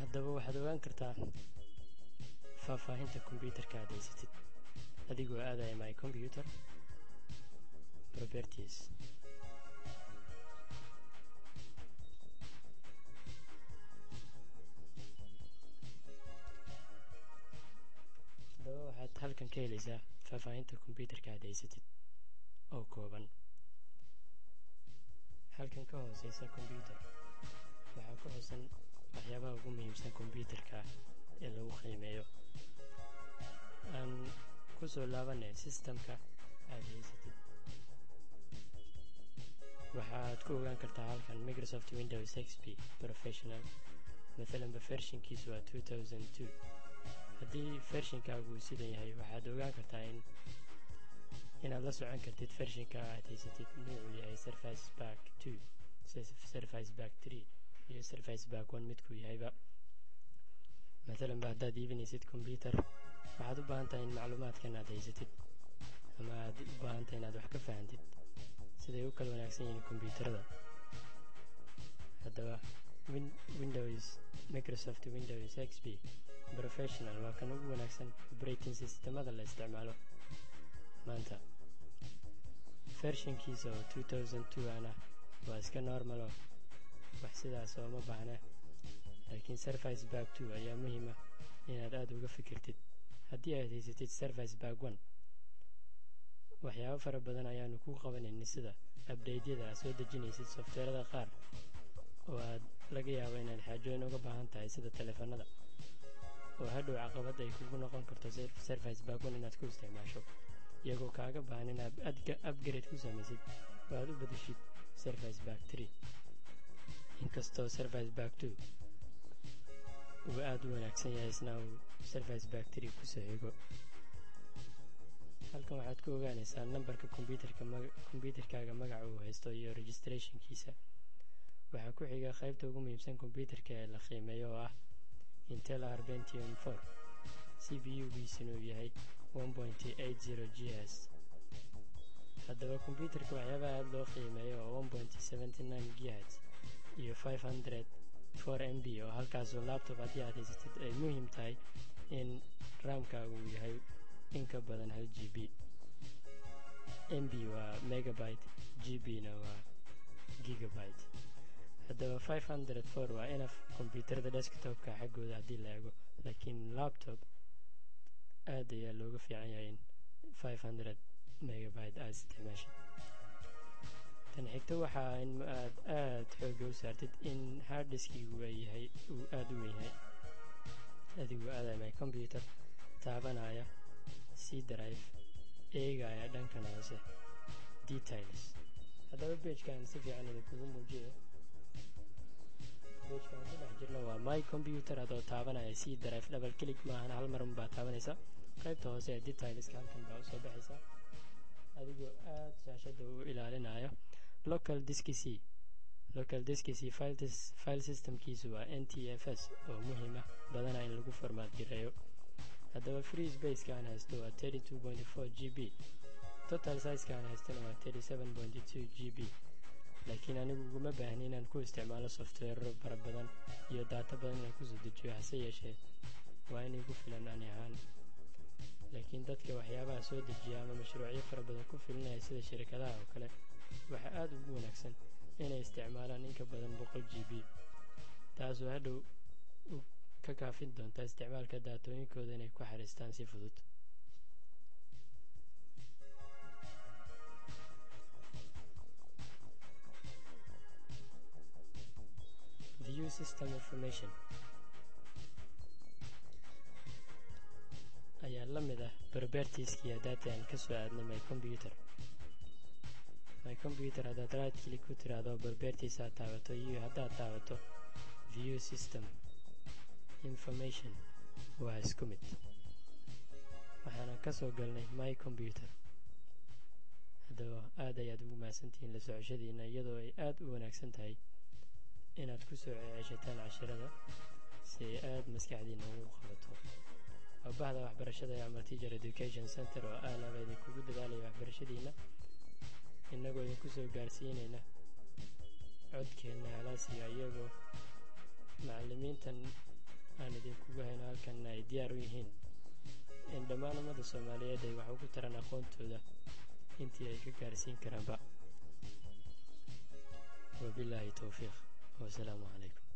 Haddaba waxaad ogaan kartaa faahfaahinta kombyuutarka aad haysatid adigoo aadaya My Computer, Properties. Haddaba waxaad halkan ka helaysaa faahfaahinta kombyuutarka aad haysatid oo kooban. Halkan ka hooseysa kombyuutar waxaa ku xusan waxyaabaha ugu muhiimsan kombyuutarka ee lagu qiimeeyo. Aan ku soo laabanay systemka aad haysatid. Waxaad ku ogaan kartaa halkan Microsoft Windows XP Professional, mathalanba versionkiisu waa 2002. Haddii versionkaagu uu sidan yahay, waxaad ogaan kartaa in inaad la socon kartid versionka aad haysatid nuucuu yahay, Service Pack 2, Service Pack 3 iyo Service Pack 1 midkuu yahayba. Mathalan ba haddaad iibinaysid kombyuutar, waxaad u baahan tahay in macluumaadkan aad haysatid, ama aad u baahan tahay inaad wax ka fahantid siday u kala wanaagsan yihiin kombyuutarada. Haddaba Windows, Microsoft Windows XP Professional waa kan ugu wanaagsan operating systemada la isticmaalo maanta. Versionkiisa oo 2002 ana waa iska normal oo wax sidaas ooma baahna, laakiin Service Pack 2 ayaa muhiima inaad aada uga fikirtid. Haddii aad haysatid Service Pack 1, waxyaabo fara badan ayaanu ku qabanaynin, sida updateyada aad soo dejinaysid softwarada qaar oo aad laga yaabo inaad xaajooyin uga baahan tahay, sida taleefanada, oo hadhow caqabad ay kugu noqon karto Service Pack 1 inaad ku isticmaasho, iyagoo kaaga baahan inaad upgrade ku samaysid oo aad u bedeshid Service Pack 3, inkastoo Service Pack 2 uu aada u wanaagsan yahay, isna uu Service Pack 3 kusoo xigo. Halkan waxaad ku ogaanaysaa nambarka kombyuutarka, kombyuutarkaaga magaca uu haysto iyo registrationkiisa. Waxaa ku xiga qaybta ugu muhiimsan kombyuutarka ee la qiimeeyo oo ah Intel R Pentium 4, CPU giisuna uu yahay 1.80 GHz. Haddaba kombyuutarka waxyaabaha aada loo qiimeeyo oo 1.79 GHz iyo 504 MB, oo halkaasoo laptop haddii aad haysatid ay muhiim tahay in RAM-kaagu uu yahay in ka badan 1 GB. MB waa megabyte, GB na waa gigabyte. Haddaba 504 waa enough kombyuutarada desktopka xaggooda haddii la eego, laakiin laptop aad ayaa looga fiican yahay in 500 megabyte aad isticmaashid. Tan xigto waxaa in aad aada xoogga u saartid in harddiskigu ay yahay uu aada u weyn yahay, adigoo aadaya My Computer, taabanaya C drive, eegaya dhankan hoose details. Haddaba pagekan si fiican idinkugu muujiya. Pagekan ku dhex jirna waa My Computer. Adoo taabanaya C drive, double click maahan, hal mar unbaa taabanaysa. Qaybta hoose ee detailska halkan baa usoo baxaysa, adigoo aada shaashada u ilaalinayo. Local disk C, local disk C file systemkiisu waa NTFS, oo muhiim ah badanaa in lagu format gareeyo. Haddaba free spaceka aan haysto waa 32.4 GB, total sizeka aan haystona waa 37.2 GB, laakiin anigu uguma baahni inaan ku isticmaalo softwarero fara badan iyo data badan inaan kusoo dejiyo. Hase yeeshee waa in igu filan ani ahaan, laakiin dadka waxyaabaha soo dejiya ama mashruucyo fara badan ku filinaya, sida shirkadaha oo kale, waxaa aada ugu wanaagsan inay isticmaalaan in ka badan 100 GB, taasoo hadhow ka kaafin doonta isticmaalka daatooyinkooda inay ku xariistaan si fudud. View system information ayaa la mid ah propertieskiya data aan kasoo aadnay My Computer. My Computer haddaad right click ku tiraahdo, Properties aad taabato, iyo haddaad taabato View system information, waa isku mid. Waxaana kasoo galnay My Computer. Haddaba aad ayaad ugu mahadsantihiin la socoshadiina, iyadoo ay aada u wanaagsan tahay inaad ku soo ceshataan cashirada si ay aada maskaxdiina ugu qabato. Waa bahda waxbarashada ee Cumar Teacher Education Center oo aalaaba idinkugu dadaalaya waxbarashadiina, innagoo idinku soo gaarsiinayna codkeenna halaasiga, iyagoo macallimiintan. Aan idinkugu hayno halkanna ay diyaar u yihiin in dhammaan ummadda Soomaaliyeed ay wax ugu taran aqoontooda intii ay ka gaarsiin karaanba. Wabilaahi towfiiq, wasalaamu calaykum.